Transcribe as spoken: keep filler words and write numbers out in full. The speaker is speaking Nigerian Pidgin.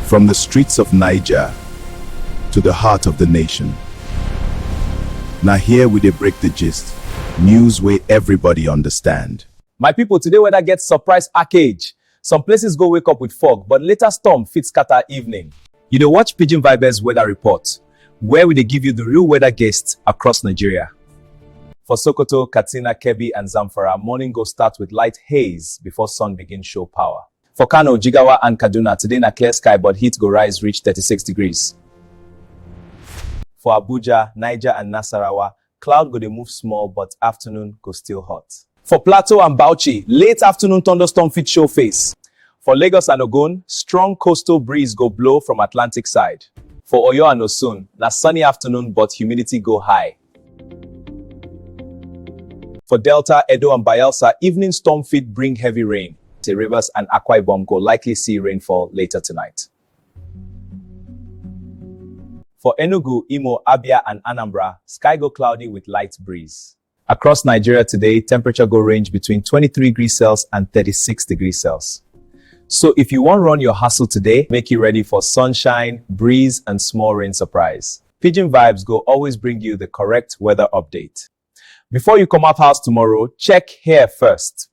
From the streets of Niger to the heart of the nation. Now here we dey break the gist. News wey everybody understand. My people, today weather get surprise package. Some places go wake up with fog, but later storm fit scatter evening. You dey watch Pidgin Vibes weather report, where we dey give you the real weather gist across Nigeria. For Sokoto, Katsina, Kebbi, and Zamfara, morning go start with light haze before sun begin show power. For Kano, Jigawa, and Kaduna, today na clear sky, but heat go rise reach thirty-six degrees. For Abuja, Niger, and Nasarawa, cloud go dey move small, but afternoon go still hot. For Plateau and Bauchi, late afternoon thunderstorm fit show face. For Lagos and Ogun, strong coastal breeze go blow from Atlantic side. For Oyo and Osun, na sunny afternoon, but humidity go high. For Delta, Edo, and Bayelsa, evening storm fit bring heavy rain. The Rivers and Akwa Ibom go likely see rainfall later tonight. For Enugu, Imo, Abia, and Anambra, sky go cloudy with light breeze. Across Nigeria today, temperature go range between twenty-three degrees Celsius and thirty-six degrees Celsius. So if you wan run your hustle today, make you ready for sunshine, breeze, and small rain surprise. Pidgin Vibes go always bring you the correct weather update. Before you come out house tomorrow, check here first.